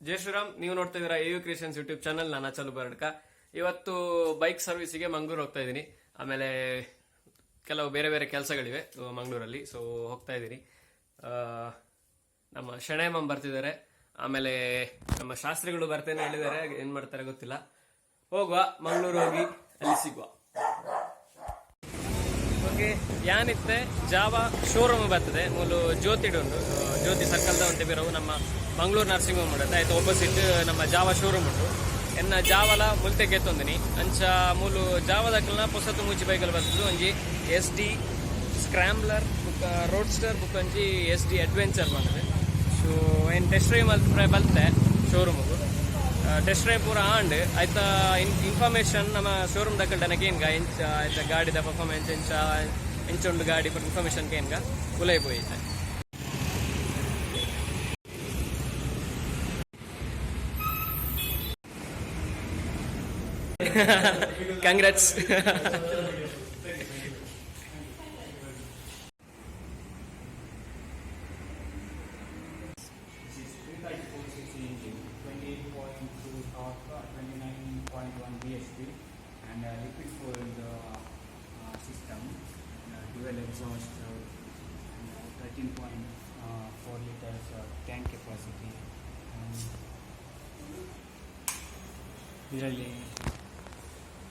ಜೈ ಶ್ರೀರಾಮ್. ನೀವು ನೋಡ್ತಾ ಇದ್ದೀರಾ ಎ you creations YouTube channel. ನಾನು ಅಚಲು ಬರಡ್ಕ. ಇವತ್ತು ಬೈಕ್ ಸರ್ವಿಸಿಗೆ ಮಂಗಳೂರು ಹೋಗ್ತಾ ಇದ್ದೀನಿ. ಆಮೇಲೆ ಕೆಲವು ಬೇರೆ ಬೇರೆ ಕೆಲಸಗಳಿವೆ ಮಂಗಳೂರಲ್ಲಿ, ಸೊ ಹೋಗ್ತಾ ಇದ್ದೀನಿ. ನಮ್ಮ ಶಣಯಮಂ ಬರ್ತಿದ್ದಾರೆ. ಆಮೇಲೆ ನಮ್ಮ ಶಾಸ್ತ್ರಿಗಳು ಬರ್ತೇನೆ ಹೇಳಿದ್ದಾರೆ. ಏನ್ ಮಾಡ್ತಾರೆ ಗೊತ್ತಿಲ್ಲ. ಹೋಗುವ, ಮಂಗಳೂರು ಹೋಗಿ ಅಲ್ಲಿ ಸಿಗುವ. ಓಕೆ, ಯಾನಿತ್ತೆ ಜಾವ ಶೋರೂಮ್ ಬರ್ತದೆ. ಮೂಲು ಜ್ಯೋತಿಡ್ ಉಂಟು, ಜ್ಯೋತಿ ಸರ್ಕಲ್ದ ಒಂತೆ ಬಿರವು ನಮ್ಮ ಮಂಗಳೂರು ನರ್ಸಿಂಗ್ ಹೋಮ್ ಉಂಟು. ಆಯ್ತು, ಆಪೋಸಿಟ್ ನಮ್ಮ ಜಾವ ಶೋರೂಮ್ ಉಂಟು. ಎನ್ನ ಜಾವಲ ಮುಲ್ತೆ ಗೆತ್ತೊಂದಿನಿ. ಅಂಚ ಮೂಲು ಜಾವದಕ್ಕಲ್ನ ಪೊಸತು ಮೂಜಿ ಬೈಕಲ್ ಬರ್ತದೆ. ಒಂಜಿ ಎಸ್ ಡಿ ಸ್ಕ್ರಾಂಬ್ಲರ್ ಬುಕ್ಕ ರೋಡ್ಸ್ಟರ್ ಬುಕ್ಕ ಒಂಜಿ ಎಸ್ ಡಿ ಅಡ್ವೆಂಚರ್ ಬಂದಿದೆ. ಸೊ ಏನು ಟೆಸ್ಟ್ ಡ್ರೈವ್ ಮಲ್ತ್ ಬಲ್ತೆ ಶೋರೂಮ್ಗು. ಟೆಸ್ಟ್ ಡ್ರೈವ್ ಪೂರ ಆಂಡ್ ಆಯ್ತಾ ಇನ್ಫಾರ್ಮೇಶನ್ ನಮ್ಮ ಶೋರೂಮ್ ದಕ್ಕಲ್ಡನಕ್ಕೆ ಏನ್ಗ ಎಂಚ ಆಯ್ತಾ ಗಾಡಿದ ಪರ್ಫಾರ್ಮೆನ್ಸ್ ಎಂಚ ಎಂಚ ಉಂಡು ಗಾಡಿ information ಕೇನ್ಗ ಉಲೈ ಪೋಯಿತೆ. Congrats. This is 334 cc engine, 28.2 torque, 29.1 bhp, and liquid cooled system, and dual exhaust, and 13.4 liters tank capacity. And ಇದರಲ್ಲಿ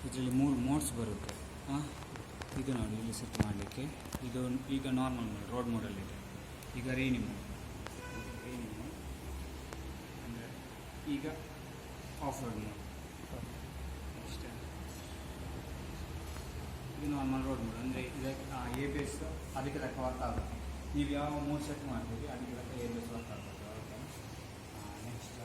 ಇದರಲ್ಲಿ ಮೂರು ಮೋಡ್ಸ್ ಬರುತ್ತೆ. ಇದು ನೋಡಿ, ಇಲ್ಲಿ ಸೆಟ್ ಮಾಡಲಿಕ್ಕೆ. ಇದು ಈಗ ನಾರ್ಮಲ್ ಮೋಡ್, ರೋಡ್ ಮೋಡಲ್ಲಿದೆ. ಈಗ ರೈನಿ ಮೋಡ್, ರೈನಿ ಮೋಡ್ ಅಂದರೆ ಈಗ ಆಫ್ ರೋಡ್ ಮೋಡ್. ನೆಕ್ಸ್ಟ್ ಇದು ನಾರ್ಮಲ್ ರೋಡ್ ಮೋಡ್. ಅಂದರೆ ಇದಕ್ಕೆ ಎಬಿಎಸ್ ಅದಕ್ಕೆ ತಕ್ಕ ವರ್ಕ್ ಆಗುತ್ತೆ. ನೀವು ಯಾವ ಮೋಡ್ ಸೆಟ್ ಮಾಡ್ತೀರಿ, ಅದಕ್ಕೆ ತಕ್ಕ ಎಬಿಎಸ್ ವರ್ಕ್ ಆಗುತ್ತೆ. Okay, next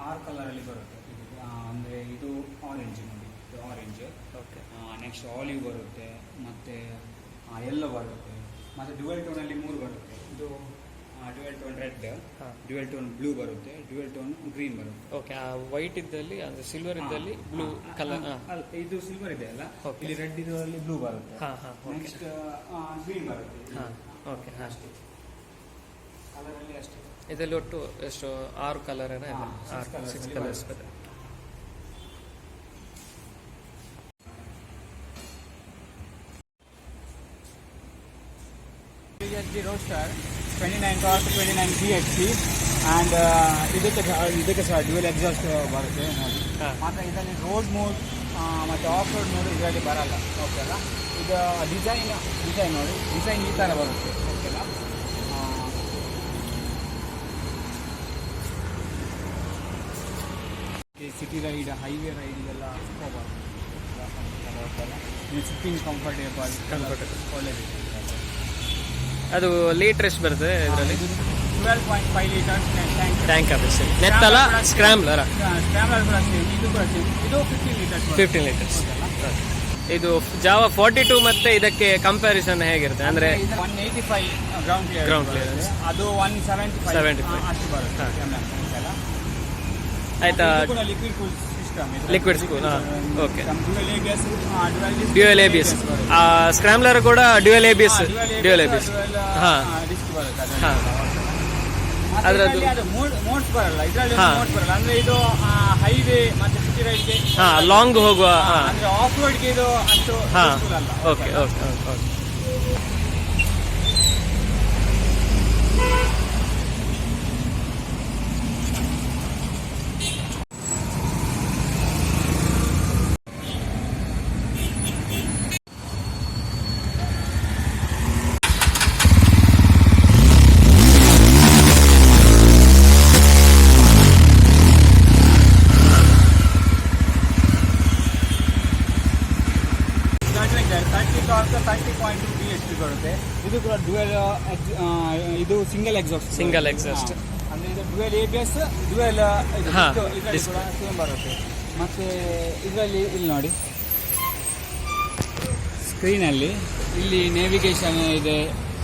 ಆರು ಕಲರಲ್ಲಿ ಬರುತ್ತೆ ಇದು. ಅಂದರೆ ಇದು ಆರೆಂಜ್ ನೋಡಿ, ಇದು ಆರೆಂಜ್. ನೆಕ್ಸ್ಟ್ ಆಲಿವ್ ಬರುತ್ತೆ, ಮತ್ತು ಯೆಲ್ಲೋ ಬರುತ್ತೆ, ಮತ್ತು ಡ್ಯುವೆಲ್ ಟೋನಲ್ಲಿ ಮೂರು ಬರುತ್ತೆ. ಇದು dual tone red, dual tone blue ಬರುತ್ತೆ, ಡ್ಯುವೆಲ್ ಟೋನ್ ಗ್ರೀನ್ ಬರುತ್ತೆ. ಓಕೆ, ಆ ವೈಟ್ ಇದ್ದಲ್ಲಿ, ಅಂದ್ರೆ ಸಿಲ್ವರ್ ಇದ್ದಲ್ಲಿ ಬ್ಲೂ ಕಲರ್? ಅಲ್ಲ, ಇದು ಸಿಲ್ವರ್ ಇದೆ ಅಲ್ಲ. ಇಲ್ಲಿ ರೆಡ್ ಇದರಲ್ಲಿ ಬ್ಲೂ ಬರುತ್ತೆ. ಹಾ ಹಾ ಓಕೆ ನೆಕ್ಸ್ಟ್ ಗ್ರೀನ್ ಬರುತ್ತೆ. ಹಾ ಓಕೆ ಹಾ ಅಷ್ಟೇ, ಕಲರಲ್ಲಿ ಅಷ್ಟೇ. ಇದರಲ್ಲಿ ಒಟ್ಟು ಎಷ್ಟು, ಆರು ಕಲರ್? ಹಾ, six colours six ಅಲ್ಲಿ ಕಲರ್ಸ್ ಬರುತ್ತೆ. ಬರುತ್ತೆ. SD Roadster, 29 torque, 29 bhp, and ಇದಕ್ಕೆ ಸಹ ಡ್ಯುಯಲ್ ಎಕ್ಸಾಸ್ಟ್ ಬರುತ್ತೆ ನೋಡಿ. ಮಾತ್ರ ಇದರಲ್ಲಿ ರೋಡ್ ಮೋಡ್ ಮತ್ತು ಆಫ್ ರೋಡ್ ಮೋಡ್ ಇದರಲ್ಲಿ ಬರಲ್ಲ, ಓಕೆ ಅಲ್ಲ? ಇದು ಡಿಸೈನ್ ಡಿಸೈನ್ ನೋಡಿ, ಡಿಸೈನ್ ಈ ಥರ ಬರುತ್ತೆ, ಓಕೆ ಅಲ್ಲ? ಸಿಟಿ ರೈಡ್, ಹೈವೇ ರೈಡ್ ಇದೆಲ್ಲ ಸೂಪರ್ ಓಕೆ. ನೀವು ಸಿಟ್ಟಿಂಗ್ ಕಂಫರ್ಟೇಬಲ್. Comfortable. ಒಳ್ಳೆದಿದೆ. ಅದು ಲೀಟರ್ ಎಷ್ಟು ಬರ್ತದೆ ಇದರಲ್ಲಿ? 12.5 litres tank. Tank capacity ನೆತ್ತಲ ಸ್ಕ್ರಾಂಬ್ಲರ್? ಸ್ಕ್ರಾಂಬ್ಲರ್ ಕೂಡ ಸೇಮ್, ಇದು ಕೂಡ ಸೇಮ್. ಇದು 15 ಲೀಟರ್ಸ್. 15 ಲೀಟರ್ಸ್. ಇದು ಜಾವ 42 ಮತ್ತೆ ಇದಕ್ಕೆ ಕಂಪ್ಯಾರಿಸನ್ ಹೇಗಿರುತ್ತೆ ಅಂದ್ರೆ? 185 ground Ground clearance. ಅದು 175. 75. ಅಷ್ಟು ಬರುತ್ತೆ MM ಅಲ್ಲ? ಆಯ್ತಾ. ಇದು ಕೂಡ liquid cool system. Liquid cool, okay. Dual ABS. Dual ABS. Scrambler ಕೂಡ dual ABS, dual ABS. Disc ಬರುತ್ತೆ ಅದರಲ್ಲಿ. ಅದು ಮೋಡ್ಸ್ ಬರಲ್ಲ ಇದರಲ್ಲಿ. ಮೋಡ್ಸ್ ಬರಲ್ಲ ಅಂದ್ರೆ ಇದು ಹೈವೇ ಮತ್ತೆ ಸಿಟಿ ರೈಡ್ಗೆ. ಹಾ, ಲಾಂಗ್ ಹೋಗುವ. ಅಂದ್ರೆ ಆಫ್ ರೋಡ್ಗೆ ಇದು ಅಷ್ಟು useful ಅಲ್ಲ. Okay okay okay 30 torque, 30.2 bhp ಬರುತ್ತೆ. ಇದು ಕೂಡ ಡ್ಯುಯಲ್, ಇದು ಸಿಂಗಲ್ ಎಕ್ಸಾಸ್ಟ್. Single exhaust. ಅಂದ್ರೆ ಇದು ಡ್ಯುಯಲ್ ಎಬಿಎಸ್, ಡ್ಯುಯಲ್ ಇದು ಇದರಲ್ಲಿ disc. ಕೂಡ ಸೇಮ್ ಬರುತ್ತೆ. ಮತ್ತೆ ಇದರಲ್ಲಿ ಇಲ್ಲಿ ನೋಡಿ, ಸ್ಕ್ರೀನಲ್ಲಿ ಇಲ್ಲಿ ನೇವಿಗೇಷನ್ ಇದೆ.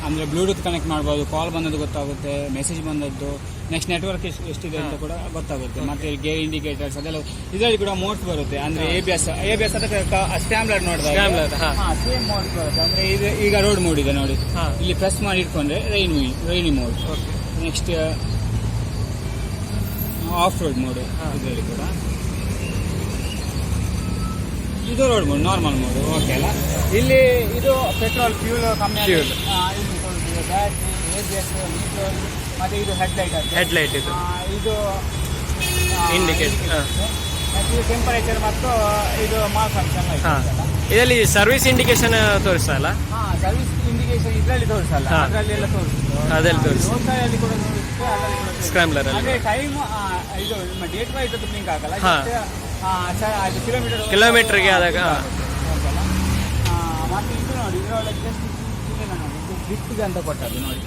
ಅಂದರೆ ಬ್ಲೂಟೂತ್ ಕನೆಕ್ಟ್ ಮಾಡ್ಬೋದು, ಕಾಲ್ ಬಂದದ್ದು ಗೊತ್ತಾಗುತ್ತೆ, ಮೆಸೇಜ್ ಬಂದದ್ದು, ನೆಕ್ಸ್ಟ್ ನೆಟ್ವರ್ಕ್ ಎಷ್ಟಿದೆ ಅಂತ ಕೂಡ ಗೊತ್ತಾಗುತ್ತೆ. ಮತ್ತೆ ಗೇರ್ ಇಂಡಿಕೇಟರ್ಸ್ ಅದೆಲ್ಲ. ಇದರಲ್ಲಿ ಕೂಡ ಮೋಡ್ಸ್ ಬರುತ್ತೆ. ಅಂದ್ರೆ ಎಬಿಎಸ್, ಎಬಿಎಸ್ ಅದಕ್ಕೆ ಸ್ಕ್ರಾಂಬ್ಲರ್ ನೋಡಿದಾಗ Scrambler, ಹಾ. ಸೇಮ್ ಮೋಡ್ಸ್ ಬರುತ್ತೆ. ಅಂದ್ರೆ ಇದು ಈಗ ರೋಡ್ ಮೋಡ್ ಇದೆ ನೋಡಿ. ಇಲ್ಲಿ ಪ್ರೆಸ್ ಮಾಡಿ ಇಟ್ಕೊಂಡ್ರೆ rainy mode. Next off road mode. ಇದರಲ್ಲಿ ಕೂಡ ಇದು road mode, normal mode, okay ಅಲ್ಲ? ಇಲ್ಲಿ ಇದು ಪೆಟ್ರೋಲ್ ಫ್ಯೂಲ್ ಕಮ್ಮಿ. Fuel. Battery, ABS, ಮತ್ತೆ ಇದು ಹೆಡ್ ಲೈಟ್. ಹೆಡ್ ಲೈಟ್ ಇದು. ಇದು Indicate, ಹಾ. ಮತ್ತೆ ಇದು ಟೆಂಪರೇಚರ್ ಮತ್ತು ಇದು ಮಾಲ್ ಫಂಕ್ಷನ್. ಇದರಲ್ಲಿ ಸರ್ವಿಸ್ ಇಂಡಿಕೇಶನ್ ತೋರಿಸ್ತಾ ಅಲ್ಲ? ಹಾ, ಸರ್ವಿಸ್ ಇಂಡಿಕೇಶನ್ ಇದರಲ್ಲಿ ತೋರಿಸಲ್ಲ. ಅದರಲ್ಲಿ ಎಲ್ಲ ತೋರಿಸುತ್ತೆ. ಅದ್ರಲ್ಲಿ ತೋರಿಸುತ್ತೆ. ರೋಡ್ ಅಲ್ಲಿ ಕೂಡ ತೋರಿಸುತ್ತೆ, ಅದರಲ್ಲಿ ಕೂಡ ತೋರಿಸುತ್ತೆ. Scrambler ಅಲ್ಲಿ. ಅಂದ್ರೆ ಟೈಮ್ ಇದು ನಿಮ್ಮ ಡೇಟ್ ವೈಸ್ ಅದು ಬ್ಲಿಂಕ್ ಆಗಲ್ಲ. Just, ಅದು ಕಿಲೋಮೀಟರ್. Kilometer ಗೆ ಆದಾಗ, ಹಾ. ಮತ್ತೆ ಇದು ನೋಡಿ, ಇದರೊಳಗೆ ಜಸ್ಟ್ ನೋಡಿ, ಇದು ಗ್ರಿಪ್ಗೆ ಅಂತ ಕೊಟ್ಟದ್ದು ನೋಡಿ.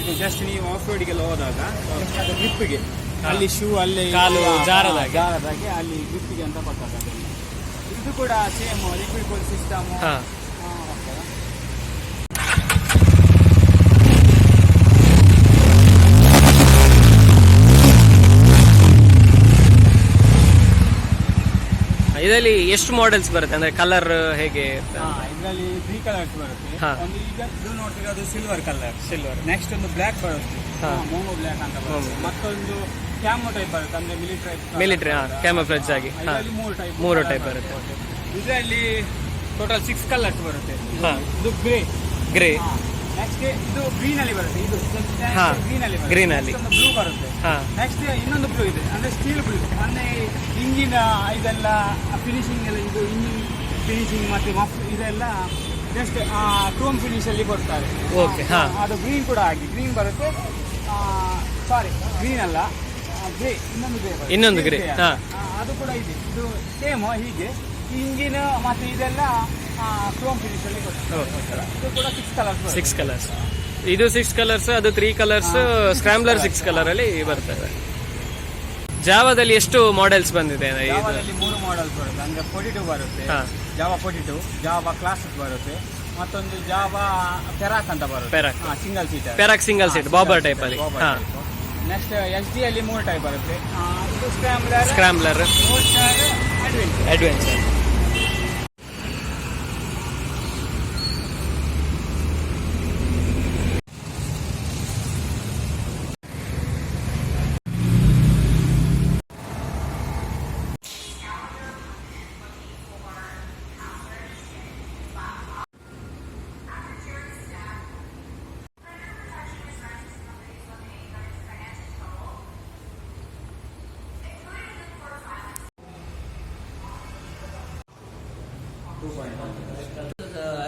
ಇದು ಜಸ್ಟ್ ನೀವು ಆಫ್ ರೋಡಿಗೆಲ್ಲ ಹೋದಾಗ ಜಸ್ಟ್ ಅದು ಗ್ರಿಪ್ಗೆ, ಅಲ್ಲಿ ಶೂ ಅಲ್ಲಿ ಕಾಲು ಜಾರದಾಗೆ. ಜಾರದಾಗೆ ಅಲ್ಲಿ ಗ್ರಿಪ್ಗೆ ಅಂತ ಕೊಟ್ಟದ್ದು ಅದನ್ನು. ಇದು ಕೂಡ same liquid cool system. Okay. ಇದರಲ್ಲಿ ಎಷ್ಟು ಮಾಡೆಲ್ಸ್ ಬರುತ್ತೆ? ಅಂದ್ರೆ ಕಲರ್ ಹೇಗೆ? ಇದರಲ್ಲಿ ತ್ರೀ ಕಲರ್ಸ್ ಬರುತ್ತೆ. ಒಂದು ಈಗ ಇದು ನೋಡ್ತಿರೋದು ಸಿಲ್ವರ್ ಕಲರ್. ಸಿಲ್ವರ್. ನೆಕ್ಸ್ಟ್ ಒಂದು ಬ್ಲ್ಯಾಕ್ ಬರುತ್ತೆ, ಮೋಮೋ ಬ್ಲ್ಯಾಕ್ ಅಂತ ಬರುತ್ತೆ. ಮತ್ತೊಂದು ಕ್ಯಾಮೋ ಟೈಪ್ ಬರುತ್ತೆ, ಅಂದ್ರೆ ಮಿಲಿಟರಿ. Military, ಹಾ, camouflage ಆಗಿ, ಹಾ. ಇದರಲ್ಲಿ ಮೂರು ಟೈಪ್. ಮೂರು type ಬರುತ್ತೆ. ಇದರಲ್ಲಿ ಟೋಟಲ್ ಸಿಕ್ಸ್ ಕಲರ್ಸ್ ಬರುತ್ತೆ. ಇದು ಗ್ರೇ. ಗ್ರೇ. ನೆಕ್ಸ್ಟ್ ಇದು ಗ್ರೀನ್ ಅಲ್ಲಿ ಬರುತ್ತೆ. ಇದು ಗ್ರೀನ್ ಅಲ್ಲಿ. Green ಅಲ್ಲಿ. ಒಂದು ಬ್ಲೂ ಬರುತ್ತೆ. ನೆಕ್ಸ್ಟ್ ಇನ್ನೊಂದು ಬ್ಲೂ ಇದೆ, ಅಂದ್ರೆ ಸ್ಟೀಲ್ ಬ್ಲೂ. ಅಂದ್ರೆ ಇಂಜಿನ್ ಇದೆಲ್ಲ ಫಿನಿಶಿಂಗ್ ಎಲ್ಲ, ಇದು ಇಂಜಿನ್ ಫಿನಿಶಿಂಗ್ ಮತ್ತೆ ಮಫ್ ಇದೆಲ್ಲ ಜಸ್ಟ್ ಕ್ರೋಮ್ ಫಿನಿಶ್ ಅಲ್ಲಿ ಕೊಡ್ತಾರೆ. Okay, ಹಾ. ಅದು ಗ್ರೀನ್ ಕೂಡ ಆಗಿ ಗ್ರೀನ್ ಬರುತ್ತೆ. ಸಾರಿ, ಗ್ರೀನ್ ಅಲ್ಲ, ಗ್ರೇ, ಇನ್ನೊಂದು ಗ್ರೇ. ಇನ್ನೊಂದು grey, ಹಾ. ಅದು ಕೂಡ ಇದೆ. ಇದು ಸೇಮ್ ಹೀಗೆ ಇಂಜಿನ್ ಮತ್ತೆ ಇದೆಲ್ಲ ಕ್ರೋಮ್ ಫಿನಿಶ್ ಅಲ್ಲಿ ಕೊಡ್ತಾರೆ. ಇದು ಕೂಡ ಸಿಕ್ಸ್ ಕಲರ್ಸ್. ಸಿಕ್ಸ್ ಕಲರ್ಸ್ ಇದು. ಸಿಕ್ಸ್ ಕಲರ್ಸ್ ಅದು, ತ್ರೀ ಕಲರ್ಸ್. ಸ್ಕ್ರಾಂಬ್ಲರ್ ಸಿಕ್ಸ್ ಕಲರ್ ಅಲ್ಲಿ ಬರ್ತದೆ. ಜಾವಾದಲ್ಲಿ ಎಷ್ಟು ಮಾಡೆಲ್ಸ್ ಬಂದಿದೆ ಇದು? ಜಾವಾದಲ್ಲಿ ಮೂರು ಮಾಡೆಲ್ಸ್ ಬರುತ್ತೆ. ಅಂದ್ರೆ 42 ಬರುತ್ತೆ, ಜಾವಾ 42, ಜಾವಾ ಕ್ಲಾಸಿಕ್ ಬರುತ್ತೆ, ಮತ್ತೊಂದು ಜಾವಾ ಪೆರಾಕ್ ಅಂತ ಬರುತ್ತೆ. Perak. Single seater. Perak single seat, bobber type ಅಲ್ಲಿ. ನೆಕ್ಸ್ಟ್ ಎಸ್ ಡಿ ಅಲ್ಲಿ ಮೂರು ಟೈಪ್ ಬರುತ್ತೆ. ಇದು Scrambler, Scrambler, adventure. Adventure.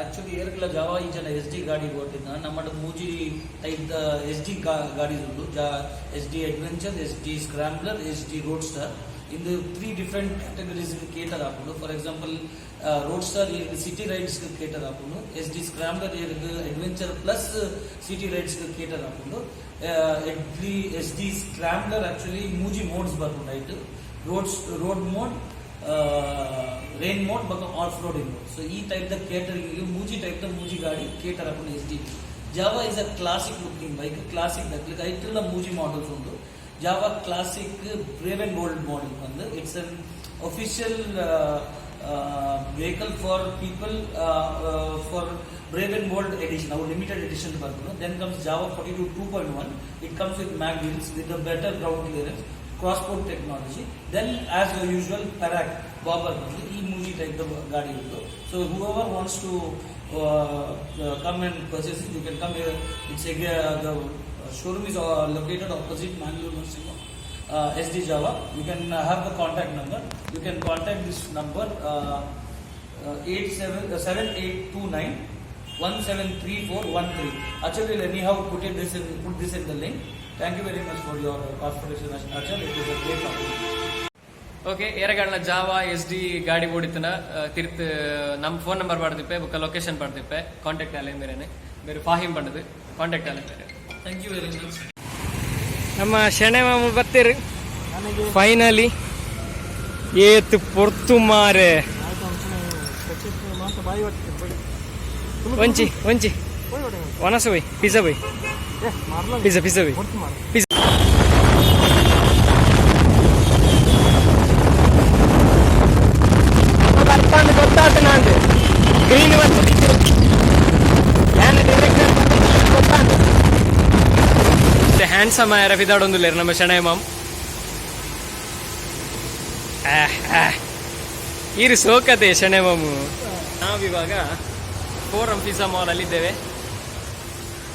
Actually ಏರ್ಗಳ ಜಾವ ಇಂಚನ ಎಸ್ ಡಿ ಗಾಡಿ ಬೋಟಿನ ನಮ್ಮಡ ಮೂಜಿ ಟೈಪ್ the S D ಗಾಡಿ ಉಂಡು. ಜಾ SD adventure, SD Scrambler, SD Roadster. ಇಂದು ತ್ರೀ ಡಿಫ್ರೆಂಟ್ ಕ್ಯಾಟಗರೀಸ್ ಕೇಟರ್ ಆಪುಂಡು. ಫಾರ್ ಎಕ್ಸಾಂಪಲ್, ರೋಡ್ಸ್ಟರ್ ಏರ್ಗ್ ಸಿಟಿ ರೈಡ್ಸ್ ಕೇಟರ್ ಆಪುಂಡು. ಎಸ್ ಡಿ ಸ್ಕ್ರಾಂಬ್ಲರ್ ಏರ್ಗ್ adventure plus city rides cater ಆಪುಂಡು. ಎಸ್ ಡಿ ಸ್ಕ್ರಾಂಬ್ಲರ್ ಆಕ್ಚುಲಿ ಮೂಜಿ ಮೋಡ್ಸ್ ಬರ್ಪುಂಡು ಐಟ್: ರೋಡ್ ಮೋಡ್, ರೇನ್ ಮೋಡ್ ಬೊಕ್ಕ ಆಫ್ ರೋಡಿಂಗ್ ಮೋಡ್. ಸೊ ಈ ಟೈಪ್ ದ ಕೇಟರಿಂಗ್ ಮೂಜಿ ಟೈಪ್ ದ ಮೂಜಿ ಗಾಡಿ ಕೇಟರ್ ಆಪುಂಡು SD. Jawa is a classic looking bike. Classic ದಕ್ಲಿಗೆ ಐತುಲ್ಲ ಮೂಜಿ ಮಾಡಲ್ಸ್ ಉಂಡು. Java Classic Brave and Bold model ಬಂದು it's an official vehicle for people for Brave and Bold edition. ಅವು ಲಿಮಿಟೆಡ್ ಎಡಿಷನ್ ಬರ್ಪುಂಡು. Then comes Jawa 42 2.1. It comes with mag wheels with a better ground clearance, crossport technology. Then, as usual, Perak bobber ಬಂದು ಈ ಮೂಜಿ type the ಗಾಡಿ ಉಂಟು. So whoever wants to come and purchase, you can come. It's the showroom is located opposite Mangalore Nursing, SD Jawa. You can have the contact number. You can contact this number, 87 7829 173413. Achal will anyhow put this in the link. Thank you very much for your cooperation, Achal. It is a great opportunity. Okay, ಏರಗಾಡ್ನ Java S D ಗಾಡಿ ಓಡಿತನ ತಿರ್ತು ನಮ್ಮ phone number ಪಾಡ್ದಿಪ್ಪೆ, ಬೊಕ್ಕ location ಪಾಡ್ದಿಪ್ಪೆ. Contact ಆಲೆ ಮೇರೆನೆ. ಬೇರೆ ಫಾಹಿಮ್ ಪಂಡದು contact ಆಲೆ ಮೇರೆ. Thank you very much. ನಮ್ಮ ಶಣೆ ಮಾಮ ಬತ್ತೀರು finally. ಏತ್ ಪೊರ್ತು ಮಾರೆ. ಒಂಚಿ ಒಂಚಿ. ವನಸು ಬೈ, ಪಿಜ್ಜಾ ಬೈ, ಪಿಜ್ಜಾ, ಪಿಜ್ಜಾ ಬೈ, ಪಿಜ್ಜಾ. ಬರ್ತಾಂದು ಗೊತ್ತಾತ ನಾಂದು ಗ್ರೀನ್ ಗೊತ್ತಾಂದು. ಹ್ಯಾಂಡ್ಸಮ್ ಆಯರ ಫಿದಾಡೊಂದುಲ್ಲೇರು ನಮ್ಮ ಶಣೈ ಮಾಮ್. ಈರು ಸೋಕತೆ ಶಣೈ ಮಾಮು. ನಾವಿವಾಗ ಫೋರಂ ಪಿಜ್ಜಾ ಮಾಲ್ ಇದ್ದೇವೆ.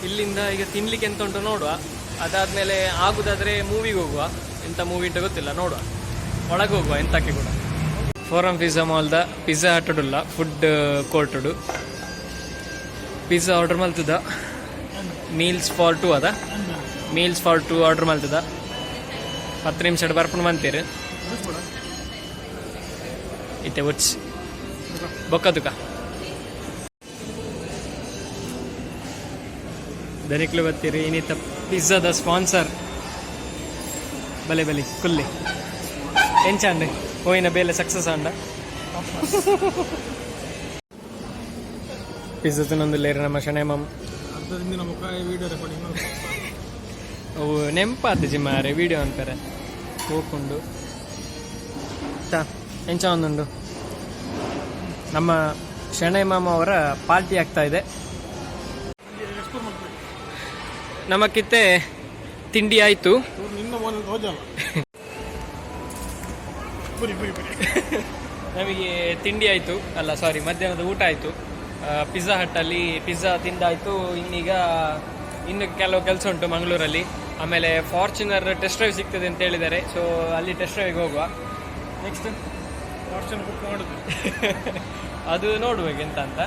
ಇಲ್ಲಿಂದ ಈಗ ತಿನ್ಲಿಕ್ಕೆ ಎಂತ ಉಂಟು ನೋಡುವ. ಅದಾದ್ಮೇಲೆ ಆಗುದಾದ್ರೆ ಮೂವಿಗೆ ಹೋಗುವ. ಎಂತ ಮೂವಿ ಉಂಟು ಗೊತ್ತಿಲ್ಲ, ನೋಡುವ. ಒಳಗೆ ಹೋಗುವ ಎಂತಕ್ಕೆ ಕೂಡ. ಫೋರಂ ಪಿಜ್ಜಾ ಮಾಲ್ದ ಪಿಜ್ಜಾ ಹಟ್ಟಡುಲ್ಲ ಫುಡ್ ಕೋರ್ಟುಡು ಪಿಜ್ಜಾ ಆರ್ಡರ್ ಮಲ್ತದ. ಮೀಲ್ಸ್ ಫಾರ್ ಟೂ ಅದ, ಮೀಲ್ಸ್ ಫಾರ್ ಟೂ ಆರ್ಡರ್ ಮಲ್ತದ. 10 ನಿಮಿಷ ಬರ್ಪುಣ ಮಂತೀರು. ಇತ್ತೆ ಒಚ್ ಬೊಕ್ಕದುಕ ದನಿಕ್ಲು ಬತ್ತೀರಿ. ಇನ್ನಿತ್ತ ಪಿಜ್ಜಾದ ಸ್ಪಾನ್ಸರ್. ಬಲೆ ಬಲಿ ಕುಲ್ಲಿ. ಎಂಚಾಂಡ್ ಹೋಯಿನ ಬೇಲೆ ಸಕ್ಸಸ್ ಆಂಡ? ಪಿಜ್ಜಾ ತಿನ್ನೊಂದು ನಮ್ಮ ಶಣೆ ಮಾಮ್. ಅರ್ಧದಿಂದ ಮುಖ ವಿಡಿಯೋ ರೆಕಾರ್ಡಿಂಗ್. ಅವು ನೆಂಪಾತು ಮಾರೆ ವಿಡಿಯೋ ಅನ್ಪರೆ ಹೋಕೊಂಡು ತಾ. ಎಂಚ ಒಂದುಂಡು ನಮ್ಮ ಶಣೈ ಮಾಮ ಅವರ ಪಾರ್ಟಿ ಆಗ್ತಾ ಇದೆ. ನಮಕ್ಕಿತ್ತೆ ತಿಂಡಿ ಆಯ್ತು. ನಿನ್ನ ಮೋನ ಹೋಜಲ್ಲ. ಪುರಿ ಪುರಿ ಪುರಿ. ನಮಗೆ ತಿಂಡಿ ಆಯಿತು, ಅಲ್ಲ ಸಾರಿ, ಮಧ್ಯಾಹ್ನದ ಊಟ ಆಯಿತು. ಪಿಜ್ಜಾ ಹಟ್ಟಲ್ಲಿ ಪಿಜ್ಜಾ ತಿಂದಾಯಿತು. ಇನ್ನೀಗ ಇನ್ನು ಕೆಲವು ಕೆಲಸ ಉಂಟು ಮಂಗಳೂರಲ್ಲಿ. ಆಮೇಲೆ ಫಾರ್ಚುನರ್ ಟೆಸ್ಟ್ ಡ್ರೈವ್ ಸಿಗ್ತದೆ ಅಂತ ಹೇಳಿದ್ದಾರೆ. ಸೊ ಅಲ್ಲಿ ಟೆಸ್ಟ್ ಡ್ರೈವ್ಗೆ ಹೋಗುವ ನೆಕ್ಸ್ಟ್. ಫಾರ್ಚುನರ್ ಬುಕ್ ಮಾಡುದು. ಅದು ನೋಡುವ ಎಂತ ಅಂತ.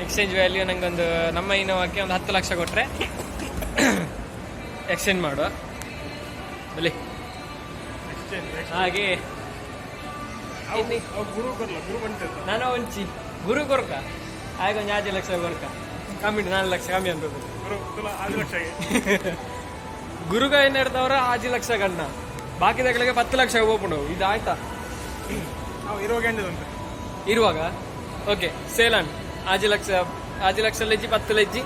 ಎಕ್ಸ್ಚೇಂಜ್ ವ್ಯಾಲ್ಯೂ ನಂಗೊಂದು ನಮ್ಮ ಇನೋವಾಕ್ಕೆ ಒಂದು 10 ಲಕ್ಷ ಕೊಟ್ಟರೆ ಎಕ್ಸ್ಚೇಂಜ್ ಮಾಡುವ. ಬಲಿ. ಎಕ್ಸ್ಚೇಂಜ್. ಹಾಗೆ. ಅವು ಗುರು ಕೊರ್ಲ, ಗುರು ಬಂಟೆ. ನಾನು ಒಂಚಿ ಗುರು ಕೊರ್ಕ ಆಗ ಒಂದು 5 ಲಕ್ಷ ಕೊರ್ಕ, ಕಮ್ಮಿ 4 ಲಕ್ಷ ಕಮ್ಮಿ ಅನ್ಬೇಕು. ಗುರು ತುಲ 5 ಲಕ್ಷ. ಗುರುಗ ಏನಿರ್ತಾವ್ರ 5 ಲಕ್ಷ ಗಣ್ಣ, ಬಾಕಿದಗಳಿಗೆ 10 ಲಕ್ಷ ಹೋಗ್ಬಿಡು. ಇದು ಆಯ್ತಾ? ನಾವು ಇರುವಾಗ ಎಂಡದಂತೆ. ಇರುವಾಗ ಓಕೆ ಸೇಲಾಂಡ್. 5 ಲಕ್ಷ, 5 ಲಕ್ಷ ಲೆಜ್ಜಿ, 10 ಲೆಜ್ಜಿ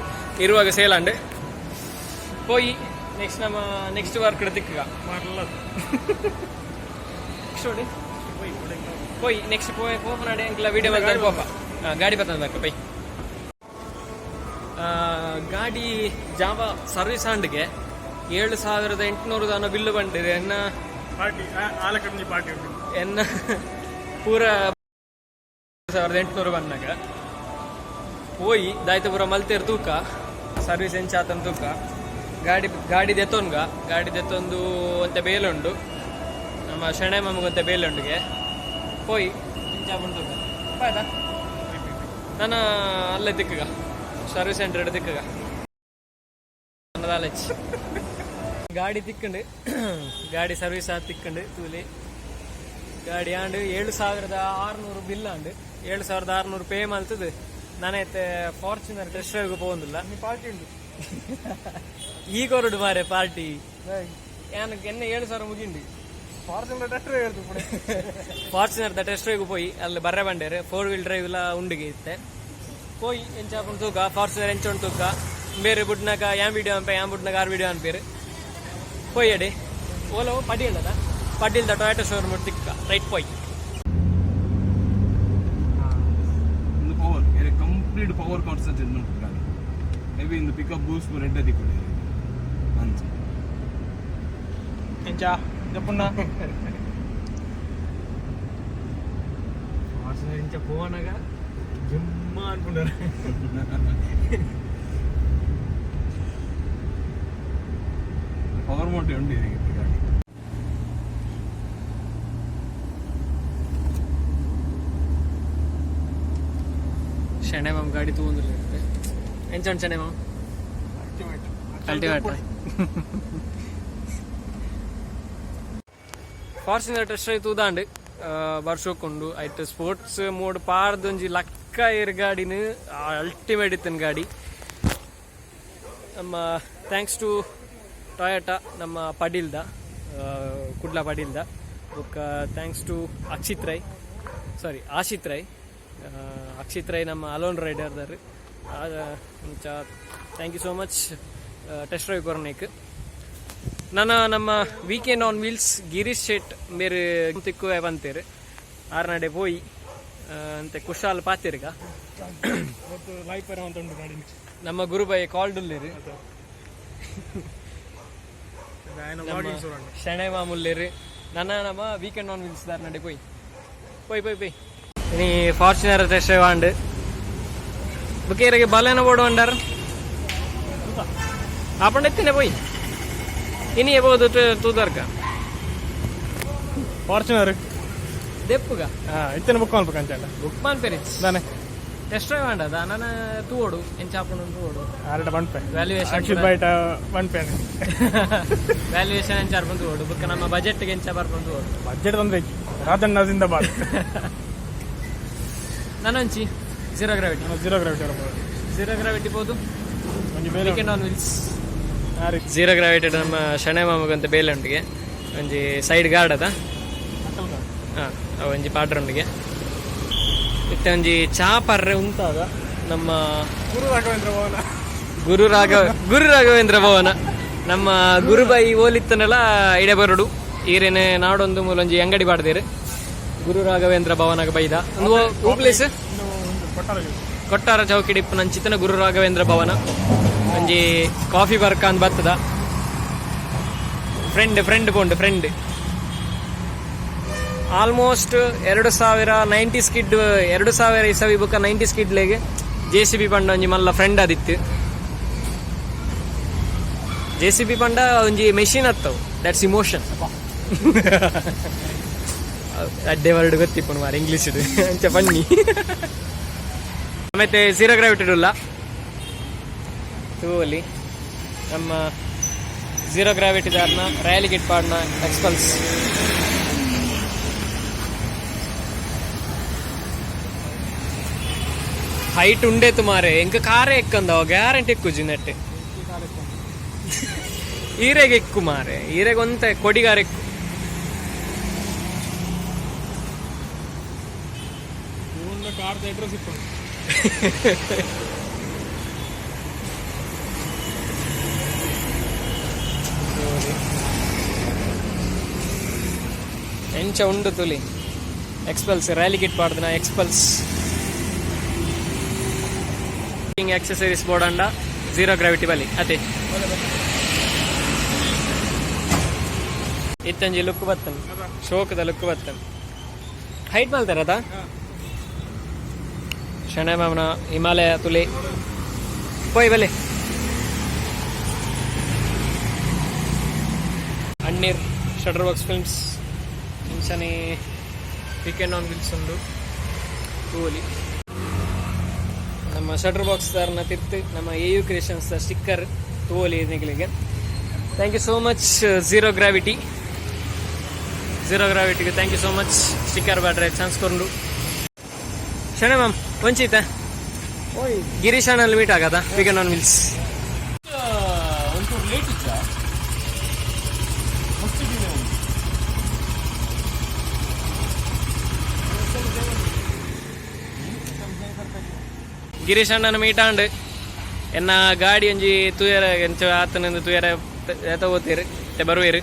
ಇರುವಾಗ ಸೇಲಾಂಡ್ ಪೋಯಿ. ನೆಕ್ಸ್ಟ್ ನಮ್ಮ ನೆಕ್ಸ್ಟ್ ವರ್ಕ್ ತಿಕ್ಕಗ. ಮಾರಲ್ಲ. ನೆಕ್ಸ್ಟ್ ನೋಡಿ ಪೋಯ್, ನೆಕ್ಸ್ಟ್ ಪೋಯ್ ಪೋಪನಾಡೆ ಅಂಕಲ ವಿಡಿಯೋ ಮಲ್ತಾರೆ ಪೋಪ. ಗಾಡಿ ಬರ್ತದೆ ಪೈ. ಗಾಡಿ ಜಾವ ಸರ್ವಿಸ್ ಆಂಡ್ಗೆ 7800 ದಾನ ಬಿಲ್ಲು ಬಂದಿದೆ ಎನ್ನ. ಪಾರ್ಟಿ ಆಲಕಂಜಿ ಪಾರ್ಟಿ ಉಂಟು. ಎನ್ನ ಪೂರ 1800 ಬಂದಾಗ ಪೋಯಿ ದಾಯ್ತ ಪೂರ ಮಲ್ತೇರ್ ತೂಕ, ಸರ್ವಿಸ್ ಎಂಚಾತನ್ ತೂಕ. ಗಾಡಿ ಗಾಡಿ ದೆತ್ತೊನ್ಗ, ಗಾಡಿ ದೆತ್ತೊಂದು ಒಂತೆ ಬೇಲುಂಡು ನಮ್ಮ ಶಣೆ ಮಮಗೊಂತೆ ಬೇಲುಂಡುಗೆ ಪೋಯಿ ಎಂಚಾಪುಂಡು ತೂಕ ಆಯ್ತಾ? ನಾನು ಅಲ್ಲೇ ದಿಕ್ಕಗ, ಸರ್ವಿಸ್ ಸೆಂಟರ್ ದಿಕ್ಕಗ. ಆಲಚ್ ಗಾಡಿ ತಿಕ್ಕಂಡು, ಗಾಡಿ ಸರ್ವಿಸ್ ಆದ್ ತಿಕ್ಕಂಡು ತೂಲಿ. ಗಾಡಿ ಆಂಡ್ 7600 ಬಿಲ್ ಆಂಡ್. 7600 ಪೇ ಮಲ್ತದು. ನಾನೈತೆ ಫಾರ್ಚುನರ್ ಟೆಸ್ಟ್ ಡ್ರೈವ್ಗೆ ಪೋವೊಂದಿಲ್ಲ. ಪಾರ್ಟಿ ಉಂಟು. ಈ ಕೊರಡು ಮಾರೆ ಪಾರ್ಟಿ ಯಾನ್ ಎನ್ನ 7000 ಮುಗಿಂಡು. ಫಾರ್ಚುನರ್ ಟ್ರ್ಯಾಕ್ಟರ್ ಹೇಳ್ತು. ಫಾರ್ಚುನರ್ the test ಡ್ರೈವ್ಗೆ ಪೋಯಿ. ಅಲ್ಲಿ ಬರ್ರೆ ಬಂಡೇರು ಫೋರ್ ವೀಲ್ ಡ್ರೈವ್ ಎಲ್ಲ ಉಂಡಿಗೆ ಇತ್ತೆ. ಪೋಯಿ ಎಂಚಾಪುಂಡು ತೂಕ, ಫಾರ್ಚುನರ್ ಎಂಚ ಉಂಟು ತೂಕ. ಬೇರೆ ಬುಡ್ನಾಗ ಯಾನ್ ವಿಡಿಯೋ ಅನ್ಪೆ, ಯಾನ್ ಬುಡ್ನಾಗ ಆರ್ ವಿಡಿಯೋ ಅನ್ಪೇರು. ಪೋಯಿ ಅಡಿ ಓಲೋ ಪಡೀಲ್ದ, ಪಡೀಲ್ದ ಟೊಯಾಟೊ ಶೋರೂಮ್ ತಿಕ್ಕ. ರೈಟ್, ಪೋಯ್. ಒಂದು ಪವರ್ ಏರೆ ಕಂಪ್ಲೀಟ್ ಪವರ್ ಕಾನ್ಸಂಟ್ರೇಟ್ ಮಲ್ಪು ಗಾಡಿ. ಮೇ ಬಿ ಇಂದು ಪಿಕಪ್ ಬೂಸ್ಟ್ ರೆಡ್ ದಿಕ್ಕೊಡು ಅಂಚ. ಎಂಚ ಜಪ್ಪುಣ್ಣ? ಫಾರ್ಚುನರ್ ಇಂಚ ಪೋವನಾಗ ಜುಮ್ಮ ಅನ್ಕೊಂಡಾರ. ಪವರ್ ಮೋಟೆ ಉಂಟು ಇದಕ್ಕೆ ಗಾಡಿ. ಶಣೆ ಮಾಮ್ ಗಾಡಿ ತಗೊಂಡಿಲ್ಲ ಇರುತ್ತೆ. ಎಂಚ ಉಂಟು ಶಣೆ ma'am? Ultimate Fortuner test drive ತೂದಾಂಡ್ ಬರ್ಷೋಕೊಂಡು ಐಟ್. ಸ್ಪೋರ್ಟ್ಸ್ ಮೋಡ್ ಪಾರ್ದೊಂಜಿ ಲಕ್ಕ ಏರ್ ಗಾಡಿನ, ಅಲ್ಟಿಮೇಟ್ ಇತ್ತನ್ ಗಾಡಿ. ನಮ್ಮ thanks to Toyota, ನಮ್ಮ ಪಡೀಲ್ದ, ಕುಡ್ಲ ಪಡೀಲ್ದ. ಬೊಕ್ಕ thanks to Akshit Rai, ಸಾರಿ, ಆಶಿತ್ ರೈ. ಅಕ್ಷಿತ್ ರೈ ನಮ್ಮ ಅಲೋನ್ ರೈಡರ್ದರ್. ಇಂಚ thank you so much test drive ಕೊರ್ನೇಕ್. ನನ್ನ ನಮ್ಮ ವೀಕೆಂಡ್ ಆನ್ ವೀಲ್ಸ್ ಗಿರೀಶ್ ಶೆಟ್ ಮೇರು ತಿಕ್ಕುವೆ ಬಂತೇರು. ಆರ್ನಡೆ ಪೋಯಿ ಅಂತೆ ಕುಶಾಲ್ ಪಾತಿರ್ಗ. ಮತ್ತು ಲೈಫ್ ಅಂತ ಉಂಟು ಗಾಡಿ. ನಮ್ಮ ಗುರುಬಾಯಿ ಕಾಲ್ಡುಲ್ಲೇರು. ಶಣೆ ಮಾಮುಲ್ಲೇರು. ನನ್ನ ನಮ್ಮ ವೀಕೆಂಡ್ ಆನ್ ವೀಲ್ಸ್ ದಾರ್ನಡೆ ಪೋಯಿ ಪೋಯ್ ಪೋಯ್ ಪೋಯ್. ಇನಿ ಫಾರ್ಚುನರ್ ಟೆಸ್ಟ್ ಡ್ರೈವ್ ಆಂಡ್. ಬುಕ್ಕೇರಿಗೆ ಬಲೇನ ಬೋಡು ಅಂಡರ್ ಆಪಂಡ ಎತ್ತಿನ ಪೋಯ್ ಇನಿ ಬೋದು ತೂದರ್ಕ. ಫಾರ್ಚುನರ್. ದೆಪ್ಪುಗ. ಹಾ, ಇತ್ತನ ಬುಕ್ ಮಲ್ಪಕ ಅಂಚ. ಬುಕ್ ಮಾನ್ಪೆರಿಚ್. ದಾನೆ? ಟೆಸ್ಟ್ ಡ್ರೈವ್ ಆಂಡದ ನಾನು ತೂವೋಡು, ಎಂಚ ಆಪುಂಡು ತೂವೋಡು. ಆರಡ ಪನ್ಪೆ. ವ್ಯಾಲ್ಯೂಯೇಷನ್. ಅಕ್ಷಿತ್ ಬೈಟ ಪನ್ಪೆ. ವ್ಯಾಲ್ಯೂಯೇಷನ್ ಎಂಚ ಆರ್ಪಂದು ತೂವೋಡು. ಬುಕ್ಕ ನಮ್ಮ ಬಜೆಟ್ಗೆ ಎಂಚ ಬರ್ಪಂದು ತೂವೋಡು. ಬಜೆಟ್ ತೊಂದ್ರೆ, ರಾಜಣ್ಣ ಜಿಂದಾಬಾದ್. ನಾನಂಚಿ ಜೀರೋ ಗ್ರಾವಿಟಿ. ಜೀರೋ ಗ್ರಾವಿಟಿ ಇರ್ಬೋದು. ಜೀರೋ ಗ್ರಾವಿಟಿ ಬೋದು. ಒಂಜಿ ಬೇಲೆ. Weekend on wheels. ಯಾರಿ? ಜೀರೋ ಗ್ರಾವಿಟಿ ನಮ್ಮ ಶಣೆ ಮಾಮಗಂತ ಬೇಲೆ ಉಂಟಿಗೆ ಒಂಜಿ ಸೈಡ್ ಗಾರ್ಡ್ ಅದ. ಹಾಂ, ಅವು ಒಂಜಿ ಪಾಡ್ರ ಉಂಡಿಗೆ. ಇತ್ತೆ ಒಂಜಿ ಚಾ ಪರ್ರೆ ಉಂತಾಗ ನಮ್ಮ ಗುರು ರಾಘವೇಂದ್ರ ಭವನ. ಗುರು ರಾಘವೇಂದ್ರ ಭವನ. ನಮ್ಮ ಗುರುಬಾಯಿ ಓಲಿತ್ತನೆಲ್ಲ ಇಡೆ ಬರಡು ಈರೇನೆ ನಾಡೊಂದು ಮೂಲೊಂಜಿ ಅಂಗಡಿ ಬಾಡ್ದೇರು. ಗುರು ರಾಘವೇಂದ್ರ ಭವನಗ ಬೈದ ಒಂದು ಹೂ ಪ್ಲೇಸ್. ಇನ್ನು ಒಂದು ಕೊಟ್ಟಾರ. ಕೊಟ್ಟಾರ ಚೌಕಿಡಿಪ್ಪು ನಂಚಿತನ ಗುರು ರಾಘವೇಂದ್ರ ಭವನ. ಒಂಜಿ ಕಾಫಿ ಬರ್ಕ ಅಂದ್ ಬರ್ತದ. ಫ್ರೆಂಡ್ ಫ್ರೆಂಡ್ ಪೋಂಡು ಫ್ರೆಂಡ್. ಆಲ್ಮೋಸ್ಟ್ 2000 90 ಸ್ಕಿಡ್, 2000 ಇಸವಿ ಬುಕ್ಕ 90 ಸ್ಕಿಡ್ಲೆಗೆ ಜೆ ಸಿ ಬಿ ಪಂಡ ಒಂಜಿ ಮಲ್ಲ ಫ್ರೆಂಡ್ ಆದಿತ್ತು. ಜೆ ಸಿ ಬಿ ಪಂಡ ಒಂಜಿ ಮೆಷಿನ್ ಅತ್ತವು, that's emotion. ಅಡ್ಡೆ ವರ್ಡ್ ಗೊತ್ತಿಪ್ಪುನು ಮಾರ ಇಂಗ್ಲೀಷ್ ಅಂಚ ಬನ್ನಿ. ಆಮೇಲೆ ಝೀರೋ ಗ್ರಾವಿಟಿ ಉಲ್ಲ ತೂವಲಿ. ನಮ್ಮ ಝೀರೋ ಗ್ರಾವಿಟಿ ದಾರ್ನ ರ್ಯಾಲಿ ಗಿಟ್ ಪಾಡ್ನ ಎಕ್ಸ್ಪಲ್ಸ್ ಹೈಟ್ ಉಂಡೆ ತುಮಾರೆ. ಎಂಕ ಕಾರೇ ಎಕ್ಕಂದವ ಗ್ಯಾರಂಟಿ ಎಕ್ಕುಜಿ ನೆಟ್ಟೆ. ಈರೆಗೆ ಎಕ್ಕು ಮಾರೆ, ಈರೆಗೆ ಒಂತೆ ಕೊಡಿಗಾರ ಎಕ್ಕು. ಇವನ್ನ ಕಾರ್ದ ಅಡ್ರೆಸ್ ಇತ್ತು. ಎಂಚ ಉಂಡು ತುಲಿ. ಎಕ್ಸ್ಪಲ್ಸ್ ರ್ಯಾಲಿ ಕಿಟ್ ಪಾಡ್ದಿನ ಎಕ್ಸ್ಪಲ್ಸ್ ಆಕ್ಸೆಸರೀಸ್ ಬೋರ್ಡ್ ಅಂಡ ಝೀರೋ ಗ್ರಾವಿಟಿ ಬಲಿ ಅತೆ. ಇತ್ತಂಜಿ ಲುಕ್ ಬತ್ತನ್, ಶೋಕದ ಲುಕ್ ಬತ್ತನ್. ಹೈಟ್ ಮಲ್ತಾರದ ಶಣೆ ಮಾಮನ ಹಿಮಾಲಯ ತುಲಿ ಪೋಯ್ ಬಲೆ. ಅಣ್ಣೀರ್ ಶಟರ್ ಬಾಕ್ಸ್ ಫಿಲ್ಮ್ಸ್ ಇಂಚನೆ ವೀಕೆಂಡ್ ಆನ್ ವೀಲ್ಸ್ ಉಂಡು ತೂವಲಿ. ನಮ್ಮ ಶಟರ್ ಬಾಕ್ಸ್ ದಾರ್ನ ತಿರ್ತು ನಮ್ಮ ಎ you creations sticker ತೂವಲಿ ನಿಗಲಿಗೆ. Thank you so much Zero Gravity. Zero ಗ್ರಾವಿಟಿಗೆ thank you so much sticker ಬ್ಯಾಡ್ರೆ chance ಕೊಂಡು. ಶಣೆ ma'am ವಂಚಿತ Girish ಅಣ್ಣಲ್ಲಿ meet ಆಗದ ವೀಕೆಂಡ್ ಆನ್ wheels. ಒಂಚೂರು ಲೇಟ್ ಇಚ್ಚ, ಮಸ್ತ್ ಡಿಲೇ ಉಂಟು. ಗಿರೀಶ್ ಅಣ್ಣನ ಮೀಟ್ ಆಂಡ್. ಎನ್ನ ಗಾಡಿ ಒಂಜಿ ತೂಯರ ಎಂಚ ಆತನಿಂದ ತೂಯರ ಏತ ಓತೀರು ಬರುವೇರು.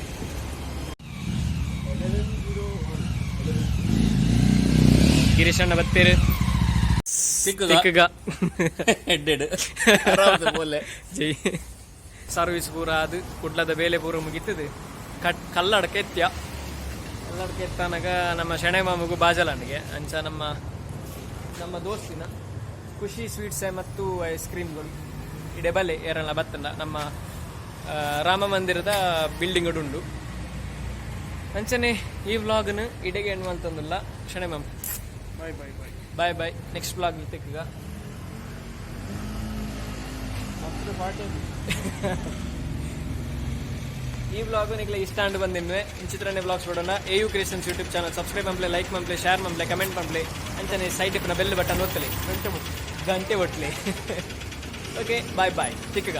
ಗಿರೀಶ್ ಅಣ್ಣ ಬತ್ತೀರು. ತಿಕ್ಕುಗ. ಹೆಡ್ಡೆಡ್ ಬೋಲೆ. ಜೈ ಸರ್ವಿಸ್ ಪೂರ ಅದು ಕುಡ್ಲದ ಬೇಲೆ ಪೂರ ಮುಗಿತದೆ. ಕಟ್ ಕಲ್ಲಡಕ ಎತ್ಯ. ಕಲ್ಲಡಕ ಎತ್ತಾನಗ ನಮ್ಮ ಶೆಣೆ ಮಾಮಗೂ ಬಾಜಲನಿಗೆ ಅಂಚ ನಮ್ಮ ನಮ್ಮ ದೋಸ್ತಿನ ಖುಷಿ ಸ್ವೀಟ್ಸ್ ಮತ್ತು ಐಸ್ ಕ್ರೀಮ್ಗಳು ಇಡೆ ಬಲೆ ಏರಲ್ಲ ಬತ್ತಂಡ. ನಮ್ಮ ರಾಮ ಮಂದಿರದ ಬಿಲ್ಡಿಂಗ್ ಉಂಡು. ಅಂಚನೆ ಈ ವ್ಲಾಗ್ನ ಇಡೆಗೆ ಎಣ್ಣುವಂತಂದಿಲ್ಲ. ಶಣೆ ma'am. Bye bye bye. Bye bye, next vlog ತಿಕ್ಕಗ. ಮತ್ತೆ ಪಾರ್ಟಿ. ಈ ವ್ಲಾಗ್ ನಿಗ್ಲೆ ಇಷ್ಟ ಅಂಡ್ ಬಂದಿನ್ವೆ ಇಂಚಿತ್ರನೇ ವ್ಲಾಗ್ಸ್ ನೋಡೋಣ. A U creations YouTube channel subscribe ಮಂಪ್ಲೆ, like ಮಂಪ್ಲೆ, share ಮಂಪ್ಲೆ, comment ಮಂಪ್ಲೆ. ಅಂಚನೆ ಸೈಡ್ ಇಪ್ಪನ ಬೆಲ್ ಬಟನ್ ಒತ್ತಲೆ, ಗಂಟೆ ಗಂಟೆ ಒಟ್ಲೆ. Okay, bye bye, ತಿಕ್ಕಗ.